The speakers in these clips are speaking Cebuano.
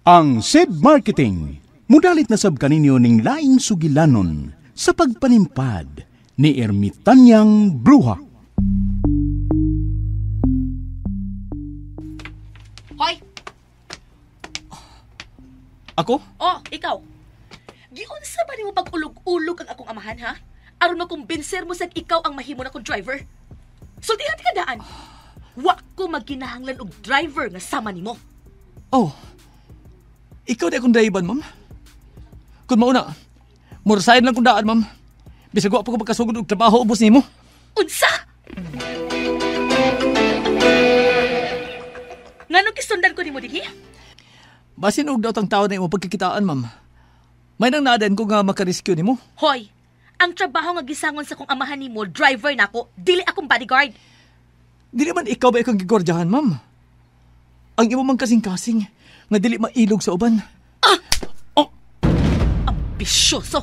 Ang SED Marketing, mudalit na sab kaninyo ning laing sugilanon sa pagpanimpad ni Ermitanyang Bruha. Hoy! Ako? Oh, ikaw. Giunsa ba nimo pag-ulog-ulog ang akong amahan, ha? Aron makumbinser mo sa ikaw ang mahimo na kong driver. Sultihan ka daan. Wa ko magkinahanglan og driver nga sama nimo. Oh. Ikaw di akong driver, ma'am. Kung mauna, murasahin lang kong daan, ma'am. Bisag wa pa ko pagkasugod og trabaho ubos nimo. Unsa? Nganong gisundan ko nimo dinhi? Basin og daot ang tao na imo pagkikitaan, ma'am. May nang naaden ko nga makarescue nimo. Hoy, ang trabaho nga gisangon sa kong amahan nimo, driver nako, dili akong bodyguard. Dili man ikaw ba ikong gigordyahan, ma'am? Ang imo mang kasing-kasing nga dili mailog sa uban. Ah! Oh! Ambisyoso!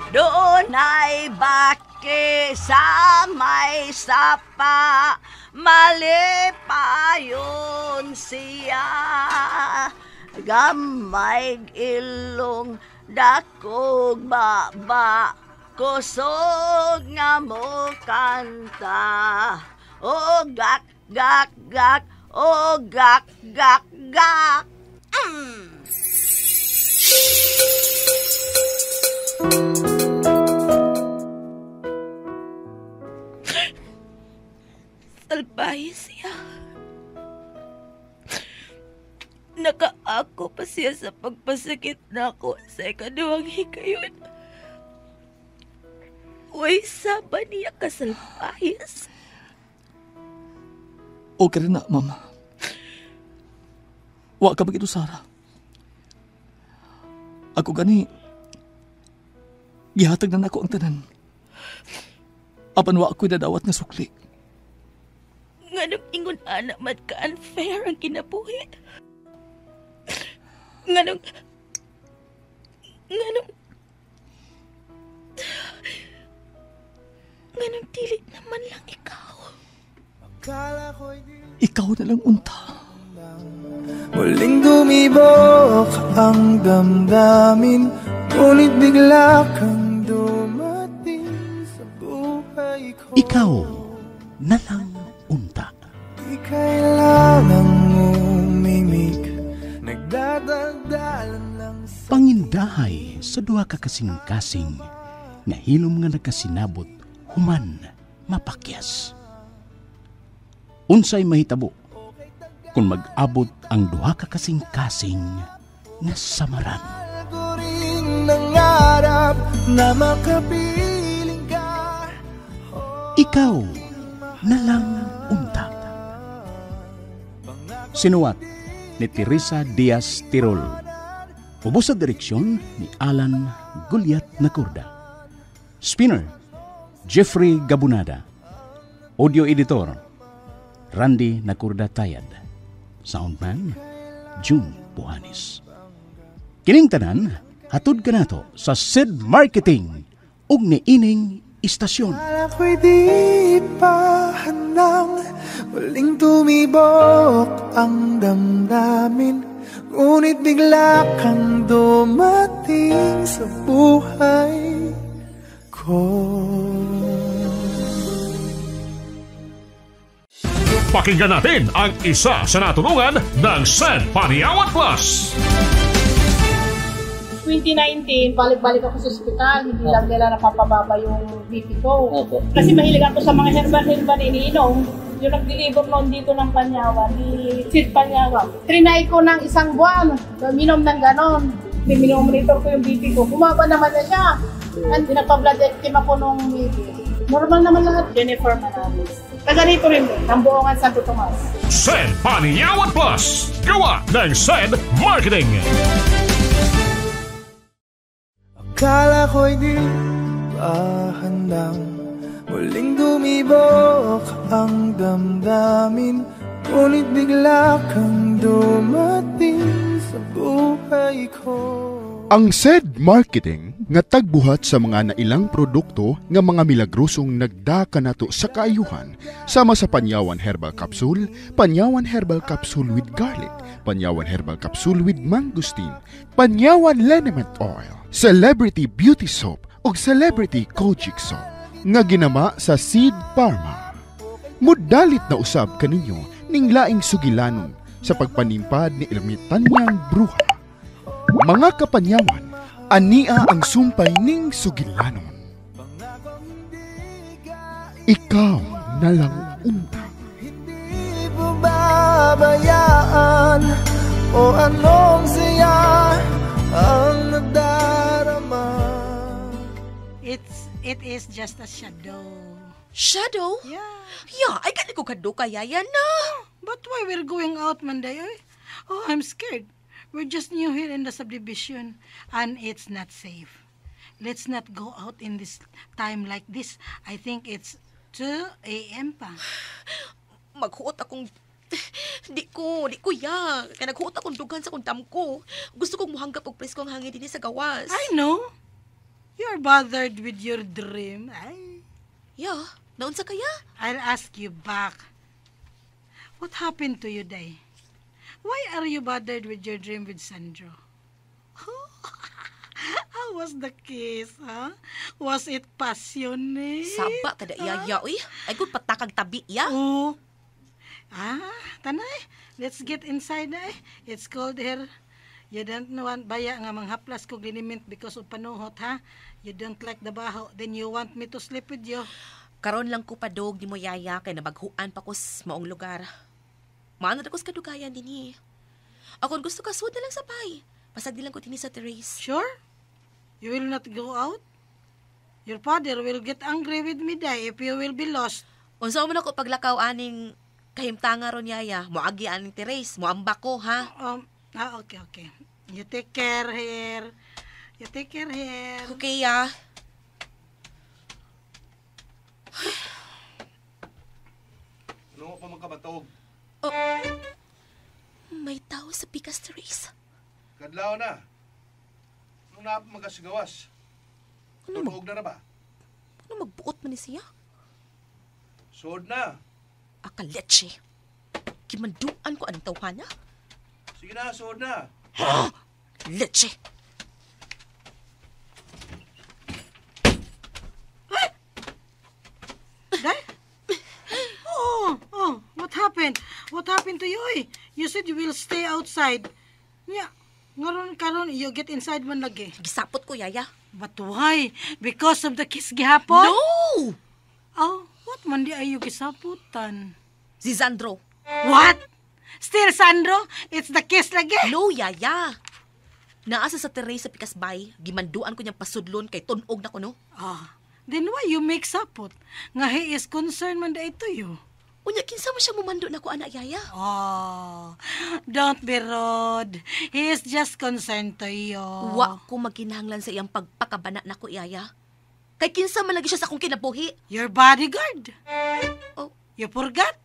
Doon ay baki sa may sapa, malipayon siya. Gamay ilong dakog baba, kusog nga mo kanta. O gak, gak, gak, o gak, gak, gak. Mm. Salbahe siya. Nakaako pa siya sa pagpasakit nako sa ikaduhang hikayon. Uy, saba niya kasalpahis. Okay rin na, ma'am. Wa ka bagito, Sarah. Ako gani, gihatag na nako ang tanan. Apan wa ako'y dadawat nga sukli. Nganong ingon anak man ka unfair ang kinabuhi. Nganong dili naman lang ikaw. Ikaw na lang unta. Muling dumibok ang damdamin, ngunit bigla kang dumating sa buhay ko. Ikaw na lang unta. Di kailangang umimik, nagdadaldalan lang sa pangindahay sa duha ka kasing-kasing nga hilom nga nakasinabot human mapakyas. Unsay mahitabo kung mag-abot ang duha ka kasing-kasing nga samaran? Nangarap na makapiling ka. Ikaw na lang unta. Sinuwat ni Teresa Diaz Tirol. Ubos sa direksyon ni Alan Gulyat Nacorda. Spinner, Jeffrey Gabunada. Audio editor, Randy Nacorda Tayad. Soundman, June Buhanis. Kining tanan, hatod kanato sa SED Marketing ug niining istasyon. Ako'y di pa handang muling tumibok ang damdamin, ngunit bigla kang dumating sa buhay ko. Pakinggan natin ang isa sa natulungan ng SED Paniawan Plus. 2019, balik-balik ako sa ospital. Hindi lang nila napapababa yung BP ko. Kasi mahilig ako sa mga herbal-herbal iniinom. Yung nag-deliver noon dito ng Panyawan, ni Sid Panyawan. Trinay ko ng isang buwan, minom ng ganon. Minomonitor ko yung BP ko. Bumaba naman na siya. At pinagpa-blood ectem ako nung BP. Normal naman lahat. Jennifer Manalis. Taga rito rin din, ng Buongan Santo Tomas. SED Panyawan Plus. Gawa ng SED Marketing. Akala ko'y di pa handang muling dumibok ang damdamin, ngunit bigla kang dumating sa buhay ko. Ang SED Marketing Nga tagbuhat sa mga nailang produkto nga mga milagrosong nagda kanato sa kaayuhan sama sa Panyawan Herbal Capsule, Panyawan Herbal Capsule with Garlic, Panyawan Herbal Capsule with Mangosteen, Panyawan Liniment Oil, Celebrity Beauty Soap ug Celebrity Kojic Soap nga ginama sa Seed Pharma. Mudalit na usab kaninyo ning laing sugilanon sa pagpanimpad ni Ermitanyang Bruha. Mga kapanyawan, ania ang sumpay ning sugilanon. Ikaw na lang unta. Hindi pababayaan o anong siya ang nadarama. It is just a shadow. Shadow? Yeah. Yeah, ay kani ko kaduka, yaya na. But why we're going out, Manday? Oy? Oh, I'm scared. We're just new here in the subdivision and it's not safe. Let's not go out in this time like this. I think it's 2 a.m. pa. Maghuot akong... Di ko ya. Kaya naghuot akong dughan sa akong damko. Gusto kong muhanggap og presko ang hangin dinhi sa gawas. I know. You're bothered with your dream. Ay. Yeah, naunsa kaya? I'll ask you back. What happened to you, Day? Why are you bothered with your dream with Sandro? How was the kiss, huh? Was it passionate? Saba kada iya uy. Ay gud patakag tabi ya. Oh. Ah, tanay. Let's get inside na eh. It's cold here. You don't want baya nga manghaplas kog liniment because of panuhot, ha? You don't like the baho. Then you want me to sleep with you. Karon lang ko padog di mo yaya kay nabaghuan pa ko sa maong lugar. Maano ko sa kadugayan dinhi. Akon gusto ka sud na lang sa bay. Pasag di lang ko dinhi sa terrace. Sure? You will not go out? Your father will get angry with me, day, if you will be lost. Unsa man ako paglakaw aning kahimtanga ron yaya, moagi aning terrace, moamba ko ha. Okay. You take care here. You take care here. Okay ya. Ano pa man kabatog? Oh, may tao sa pikas terrace. Kadlaw na. Nung na magasigawas. Ano mag, Tunog na na ba? ano magbuot man ni siya? Suod na. Akaletche. Gimanduan ko anong tawhana. Sige na, suod na. Leche. Day? Oh, what happened? What happened to you, eh? You said you will stay outside. Nya, ngaron karon you get inside man lagi. Gisapot ko yaya. But why? Because of the kiss gihapon? No! Oh, what man di ayo gisaputan? Si Sandro. What? Still, Sandro? It's the kiss lagi? No, yaya. Naa sa terrace sa Pikas Bay, gimanduan ko niyang pasudlon kay tunog na ko, no? Ah, then why you make sapot? Nga he is concerned man da ito you. Unya, kinsa mo siya mumando na ko, anak yaya? Oh, don't be rude. He is just concerned to you. Wa ko magkinahanglan sa iyang pagpakabana na ko, yaya. Kay kinsa man lagi siya sa akong kinabuhi. Your bodyguard. Oh. You forgot?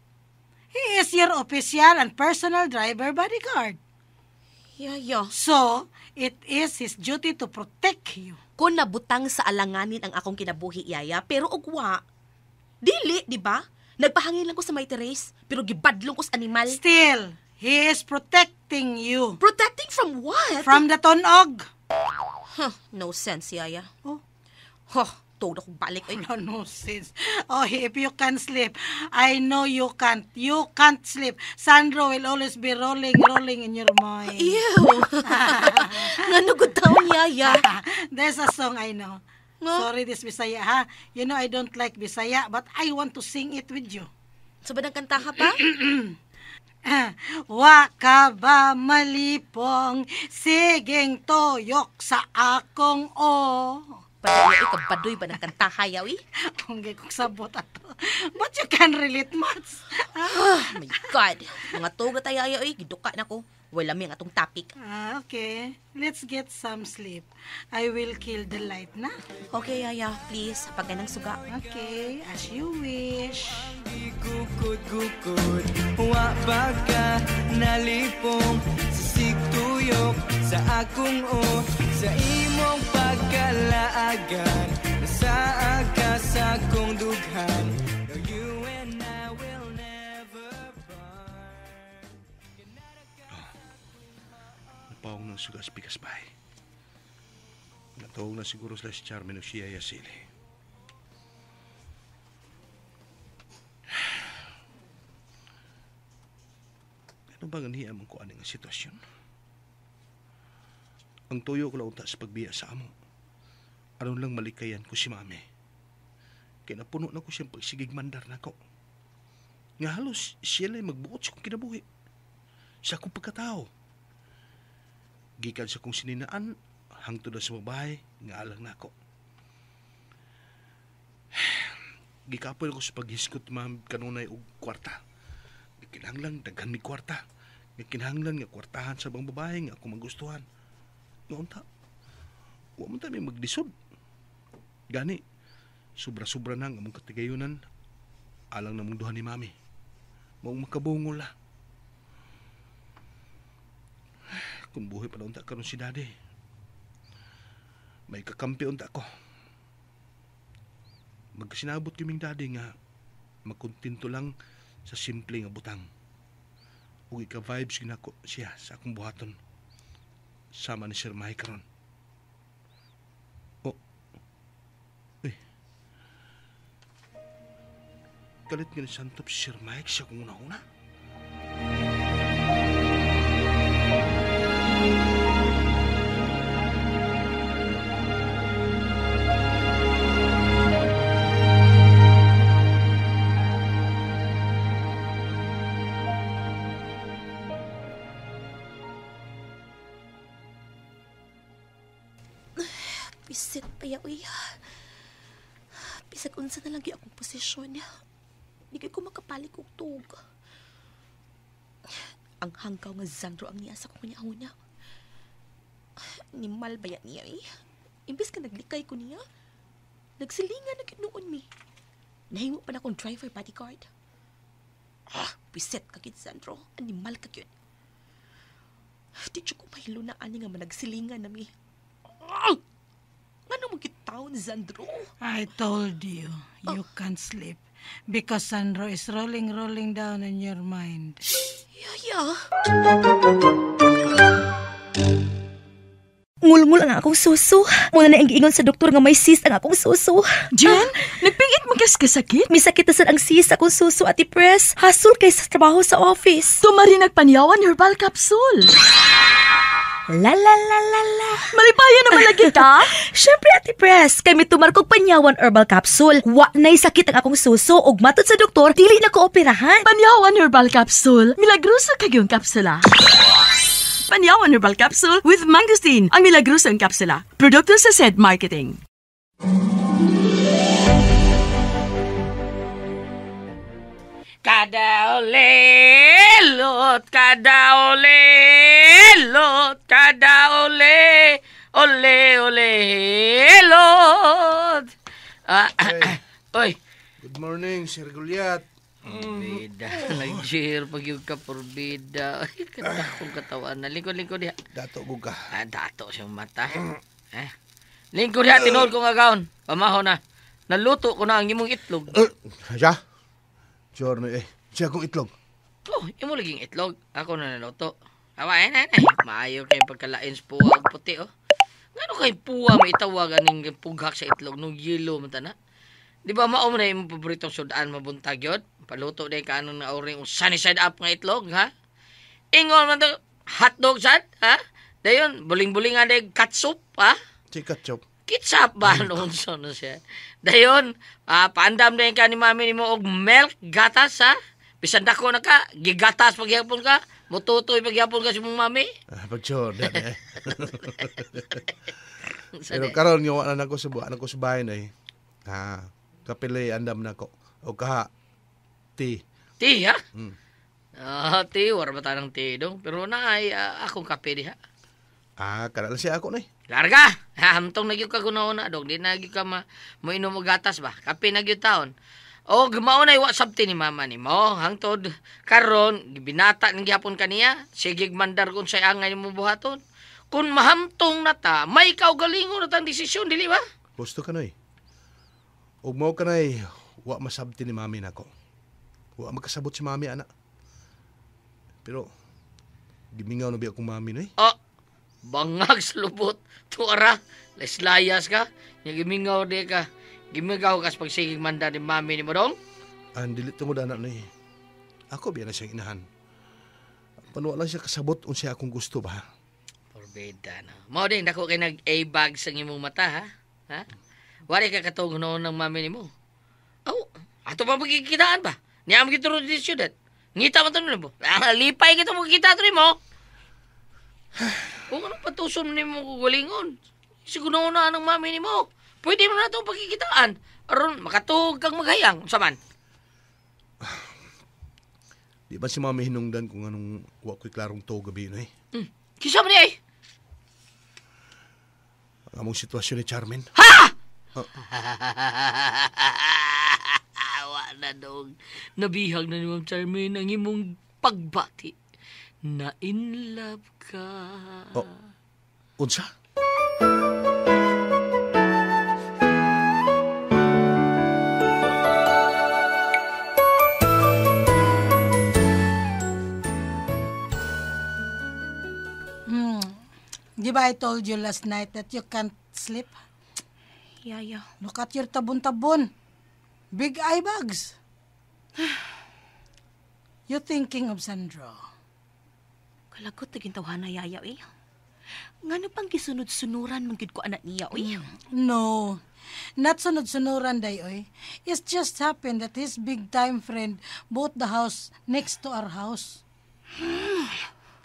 He is your official and personal driver bodyguard. Yaya. So, it is his duty to protect you. Kung nabutang sa alanganin ang akong kinabuhi, yaya, pero ugwa. Dili, di ba? Nagpahangin lang ko sa may terrace, pero gibadlong ko sa animal. Still, he is protecting you. Protecting from what? From the tonog. Huh, no sense, yaya. Oh. Huh, tuod akong balik. Ay. No, no sense. Oh, if you can't sleep, I know you can't. You can't sleep. Sandro will always be rolling, rolling in your mind. Ew. Ngano gud taon, yaya? There's a song I know. Nga? Sorry, this Bisaya, ha? You know, I don't like Bisaya, but I want to sing it with you. Sa ba ng kanta ka pa? Wa ka ba malipong siging toyok sa akong o? Padaya, ikabadoy ba ng kanta hayaw, eh? Kung kong sabot ato. But you can relate much. Oh my God. Mga tuga tayo, ayaw, eh. Giduka na ko. Wala mi ang atong topic. Ah, okay. Let's get some sleep. I will kill the light na. Okay, Yaya. Please, pagka ng suga. Okay, as you wish. Gukod-gukod, wa ba ka nalipong sisigtuyok? Pagtuyok sa akong o sa imong pagkalaagan, sa ka sa akong dughan. No, you and I will never part. Napawang ng sugas pikas bay. Natuog na siguro sila si Charmin o siya Yasili. Ano ba ang niya mong kuan nga sitwasyon? Ang tuyo ko lang unta sa pagbiya sa amo. Aron lang malikayan ko si mami. Kaya napuno na ko siyang pagsigig mandar na ko. Nga halos siya lang magbuot sa kong kinabuhi. Sa akong pagkatao. Gikan sa kong sininaan, hangtod na sa babae, nga alang na ako. Gikapoy ako sa paghisgot ma'am kanunay og kwarta. Kinahanglan daghan mi kwarta. Kinahanglan nga kwartahan sa bang babae nga ako magustuhan. Noon ta, wa man ta may maglisod. Gani, sobra-sobra na ang among katigayunan alang namong duha ni mami. Maong makabungol la. Kung buhay pa na unta karon si daddy, may kakampi unta ko. Magkasinabot kaming daddy nga makontento lang sa simple nga butang. Ug ika-vibes ginako siya sa akong buhaton. Sama ni Sir Mike karon. Oh. Eh. Kalit nga ni santop si Sir Mike siya kung una-una. Pisit pa ya, uy. Bisag unsa na lang gyud akong posisyon. Di ko makapalig og tuog. Ang hanggaw nga Zandro ang niya sa kong una. Nimal ba yan niya, eh? Imbes ka naglikay ko niya, nagsilingan na gyud noon mi. Nahimo pa na akong driver bodyguard. Ah, pisit ka gyud, Zandro. Animal ka gyud. Di ko mahilo na ani nga managsilingan na mi. Ah! Ngano mo gitaon, Zandro? I told you, you can't sleep because Sandro is rolling, rolling down in your mind. Yaya. Ngulngul ang akong suso. Muna na ang giingon sa doktor nga may cyst ang akong suso. Jen, nagpingit mo kas kasakit? May sakit na sad ang cyst akong suso, Ate Pres. Hasol kay sa trabaho sa office. Tumari nagpanyawan herbal capsule. La la la la la. Malipayan naman lagi ta? Siyempre, Ate Pres, kay mitumar kog Panyawan Herbal Capsule. Wa na'y sakit ang akong suso ug matod sa doktor, dili na ko operahan. Panyawan Herbal Capsule. Milagroso kagyong kapsula. Panyawan Herbal Capsule with mangosteen. Ang milagroso ang kapsula. Produkto sa SED Marketing. Kada olelot, kada olelot, kada ole, ole, olelot. Oy. Good morning, Sir Goliath. Bida, nag-share pag yung kapurbida. Ay, katakong katawan na. Lingkod-lingkod diha. Dato ko ka. Ah, dato siyang mata. Eh. Lingkod diha, tinuod ko nga gaon. Pamaho na. Naluto ko na ang imong itlog. Siya? Sure, eh. Siya akong itlog. Oh, imo laging itlog. Ako na naluto. Awa, ay, ay, ay. Maayo kayong pagkalain sa puwa og puti, oh. Ngano kay puwa maitawag aning pughak sa itlog nung yelo man ta na? Di ba mao man na imong paboritong sudan mabuntag yun? Paluto din ka anong naoring sunny side up nga itlog, ha? Ingon man to, hotdog sad, ha? Dayon, buling-buling nga day katsup, ha? Si katsup. Kitsap ba? Noon so no siya. Dayon, paandam na ka ni mami nimo og milk, gatas, ha? Bisan dako na ka, gigatas pagyapon ka, mututoy pagyapon ka si mong mami. Pag-sure, eh. Pero karon nga wala na ko sa buwan ko sa bahay na eh. Ha, kapilay andam na ko. O kaha, tea. Tea, ha? Ah, tea, wala ba tanang tea dong? Pero na ay akong kape diha. Ah, kada lang siya ako na eh. Larga! Hamtong nagyo ka guna-una, dong. Di nagyo ka moinom og gatas ba? Kape nagyo taon. O mao na wa sabti ni mama nimo hangtod karon gibinata ning gihapon kaniya sige mandar kun say angay nimo buhaton. Kun mahamtong na ta, may kaugalingon na tang desisyon dili ba? Gusto ka noy. Ug mao kanay wa masabti ni mami nako. Wa makasabot si mami ana. Pero gimingaw na biya akong mami noy. Oh, bangag sa lubot. Tuara, layas ka. Nya gimingaw di ka. Gimingaw ka sa pagsigig manda ni mami ni mo dong. Ang dili tungod ana noy. Ako biya na siyang inahan. Panuwa lang siya kasabot unsa akong gusto ba. Porbeda na. Mao din dako kay nag-a-bag sa imong mata ha. Ha? Wari ka katong noon ng mami nimo. Aw, ato pa magkikitaan ba? Niya mo gituro di syudad. Ngita man to nimo. Ah, lipay kita magkita to nimo. Kung anong patuson nimo kugalingon. Siguro na ang mami nimo. Pwede mo na itong pagkikitaan. Aron makatuog kang maghayang. Unsa man? Di ba si mami hinungdan kung anong wa ko'y klarong tuog gabi noy? Kisa man ni ay? Ang among sitwasyon ni Charmin. Ha! Oh. Wa na dong. Nabihag na ni Ma'am Charmin ang imong pagbati. Na in love ka. Oh. Unsa? Di ba I told you last night that you can't sleep? Yeah. Look at your tabon-tabon. Big eye bags. You're thinking of Sandro. Kalagot na gintawhana, Yaya, eh. Ngano pang gisunod-sunuran man gid ko anak niya, oy? No. Not sunod-sunuran, day, oy. It's just happened that his big-time friend bought the house next to our house.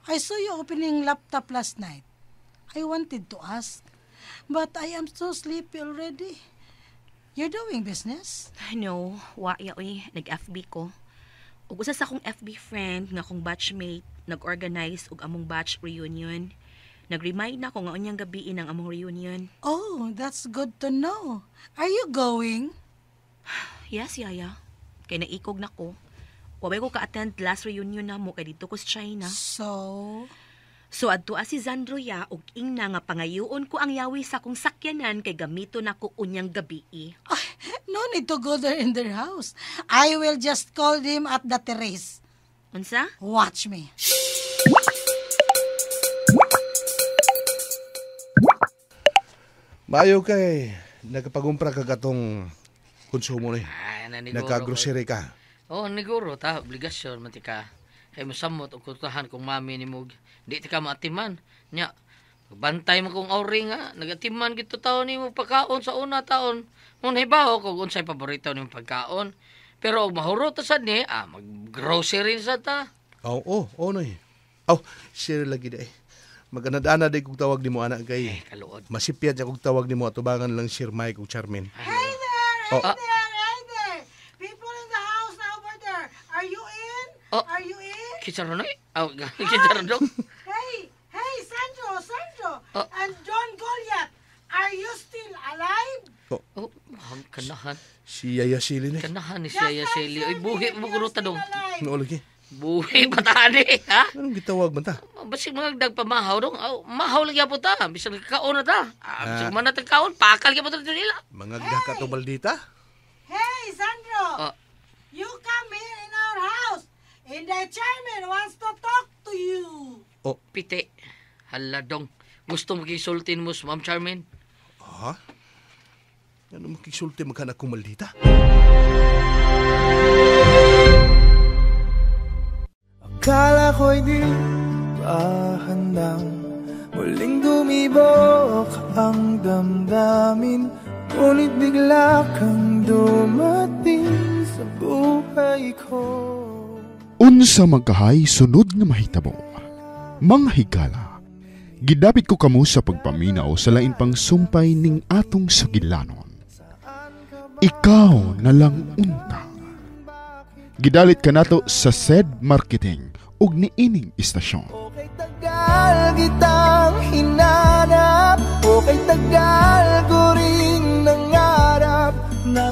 I saw you opening laptop last night. I wanted to ask, but I am so sleepy already. You're doing business? No, wa ya oy, nag-FB ko. Ug usa sa akong FB friend nga akong batchmate nag-organize og among batch reunion. Nag-remind na ko nga unyang gabiin ang among reunion. Oh, that's good to know. Are you going? Yes, Yaya. Kay naikog na ko. Wabay ko ka-attend last reunion na mo kay dito ko sa China. So adto si Zandro ya og ingna nga pangayoon ko ang yawi sa akong sakyanan kay gamito nako unyang gabii. Ay, no need to go there in their house. I will just call him at the terrace. Unsa? Watch me. Maayo kay nagpagumpra ka katong konsumo ni. Nagka-grocery ka. Oh, niguro ta obligasyon man ti ka. Kay mosamot og kutahan kung mami ni mo di ti ka maatiman. Nya, bantay mo kung auri nga nagatiman gito taon nimo pagkaon sa una taon. Mun hibaw kung unsay paborito nimo pagkaon. Pero og mahurot ta sad ni, mag-grocery sad ta. Oo, oh, noy. Aw, sir lagi day. Maganad-ana day kog tawag nimo anak kay. Kaluod. Masipyad siya kog tawag nimo atubangan lang Sir Mike ug Charmin. Hey there! Hey there! Hey there! People in the house over there. Are you in? Oh. Are you in? Kinsa ron eh? Oh, kinsa ron dong? Hey! Hey, Sandro! Sandro! Oh. And John Goliath! Are you still alive? Oh, kanahan. Si Yaya Sili ni. Kanahan ni si Yaya Sili. Ay, buhi mo guro ta dong. No, lagi. Buhi pa tani, ha? Anong gitawag man ta? Basig mga nagpamahaw dong. Oh, mahaw lagi po ta. Bisag nagkaon na ta. Bisag man na tagkaon, pakal gyapon ta nila. Mga gaka to maldita. Hey, Sandro! You come here in our house. And the chairman wants to talk to you. Oh. Pite. Hala dong. Gusto mo kisultin mo, Ma'am Charmin? Ha? Ano makisulti magkanak kong maldita? Akala ko'y di pa handang muling dumibok ang damdamin, ngunit bigla kang dumating sa buhay ko. Unsa magkahay sunod nga mahitabo, mga higala, gidapit ko kamo sa pagpaminaw sa lain pang sumpay ning atong sugilanon. Ikaw na lang unta. Gidalit kanato sa SED Marketing ug niining istasyon. Okay tagal kitang hinanap, okay tagal ko rin nangarap na